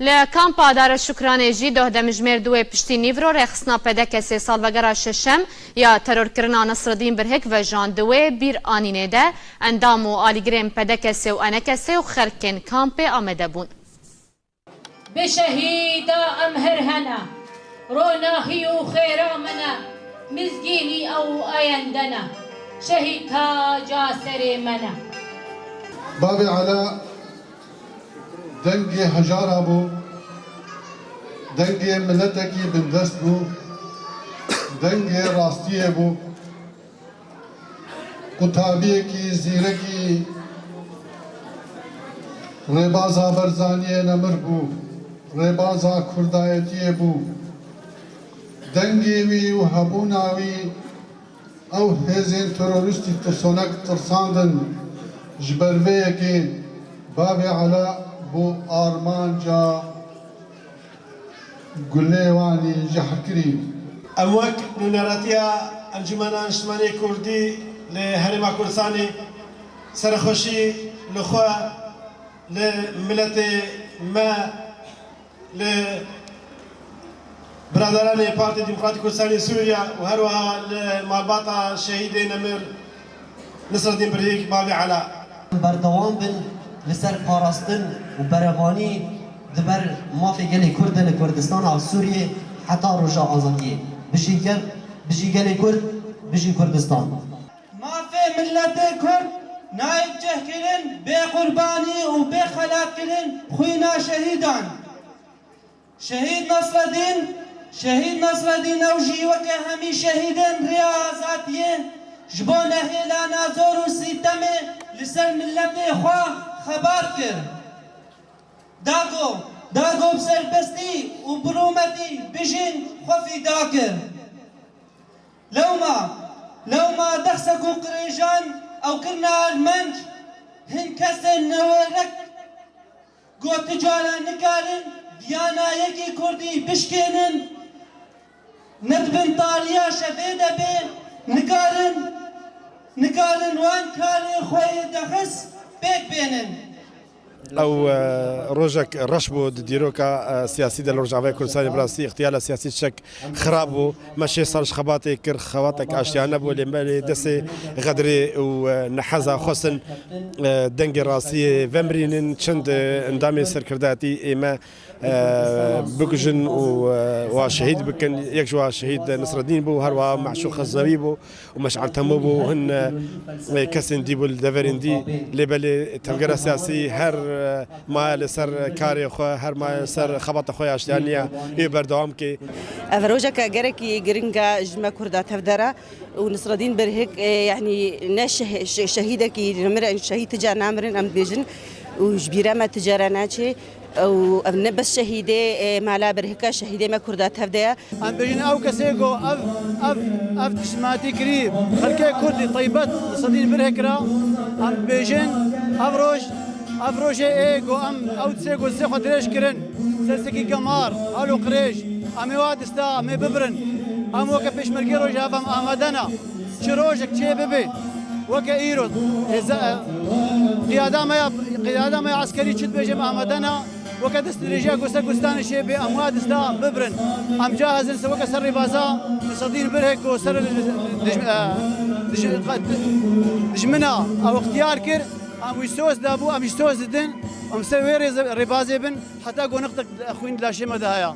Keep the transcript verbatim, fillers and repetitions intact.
Li kampa Dara Şukranê jî doh demjimêr duwê piştî nîvro rêxistina P D K S'ê salvegera şeşem ya terorkirina Nesredîn Birhik vejan di wê bîranînê de endam û alîgirên P D K S'ê û E N K S'ê û xelkên kampê amede bûn. Bi şehîda em her hene, ronahî û xêra me ne, mizgînî ew ayende ne, şehîd taca serê me ne. Bavê Ela dengê hejara bû, dengê miletekî bindest bû, dengê rastiyê bû. Qutabiyekî zîrekî rêbaza Barzaniyê nemir bû, rêbaza kurdayetiyê bû. Dengê wî û hebûna wî ew hêzên terorîstî tirsonek tirsandin. Ji ber vê yekê bavê Ela bû armanca gulê wan ê jehrkirî. Em wek nûneratiya Encûmena Niştimanî Kurdî li Herêma Kurdistanê serexweşî li xwe, li miletê me, li biraderanê Partî Demokratîk Kurdistanê Sûriye û her wiha li malbata şehîdê nemir Nisredîn Birhîk, bavê Ela. Berdewam bin li ser parastin û berevanî di ber mafê gelê Kurd de li Kurdistana Sûriyê heta roja azadiyê. Bijî ger, bijî gelê Kurd, bijî Kurdistan. Mafê miletê Kurd nayê cihkirin bê qurbanî û bê xelatkirin xwîna şehîdan. Şehîd Nasreddîn, Şehîd Nasreddîn ew jî weke hemî şehîdên rêya azadiyê ji bo nehêlana zor û sîtemê li ser miletê xwe xebat kir. Da ku, da ku bi serbestî û bi rûmetî bijîn xwe fîda kir. Lewma, lewma deh sed û qirêjan ew kirine armanc, hin kesên newêrek ku ti cara nikarin viyana yekî kurdî bişkênin, ne di bin tariya şevê de bê, nikarin, nikarin wan karê xwe yê dehis pêk bênin. Ew, e, rojek reş bû di dîroka, e, siyasî de li Rojavayê Kurdistanê. Bi rastî îxtiyala siyasî tiştek xirab bû. Me şêst sal ji xebatê kir, xebatek aştiyane bû, lê me lê destê xedrê û, e, neheza xwestin, e, dengê rastiyê vemirînin. Çend, e, endamê serkirdayetî ê me, e, bikujin û, e, wa şehîd bikin. Yek ji wa şehîd Nisredîn bû, her wiha Meşûq Xeznewî bû û Meş'el Temo bû, hin, e, kesên dî bû li deverên dî. Lê belê tevgera siyasî her, e, maye li ser karê xwe, her maye li ser xebata xwe ya aştiyaniya ê berdewam ke. Ev rojeke gerekî giring e ji me Kurda tevdera û Nisredîn Birhik, e, yanî ne şeh-, şe-, şehîdekî nemirin, şehîd ti cara namirin, em dibêjin û ji bîra me ti cara naçê. Ew, ev ne bes şehîdê, e, mala Birhik e, şehîdê me Kurda tevde ye. Em bêjin ew kesê ku ev, ev, ev tiştmatî kirî xelkê Kurdî taybet Nisredîn Birhik ra, em bêjin ev roj, ev rojê ê ku em ew distê ku distê xwe dirêj kirin, ser stekî gemar, hal û qirêj, em ê wa dista, em ê bibirin. Em weke pêşmergê Rojava em amade ne. Çi rojek çê bibe, weke îro, êze-, e, qiyada me ya, qiyada me ya eskerî çi dibêje, em amade ne. Weke destdirêjiya ku ser Kurdistanê çê bê, em wa dista bibirin. Em cahizin se weke ser rêbaza Nisredîn Birhik ku ser dij-, e, dij-, dijmina ew ixtiyar kir, em wî soz dabû, em jî soz didin, em ser wê rêze-, rêbazê bin, heta ku niqtek xwîn di laşê me de heye.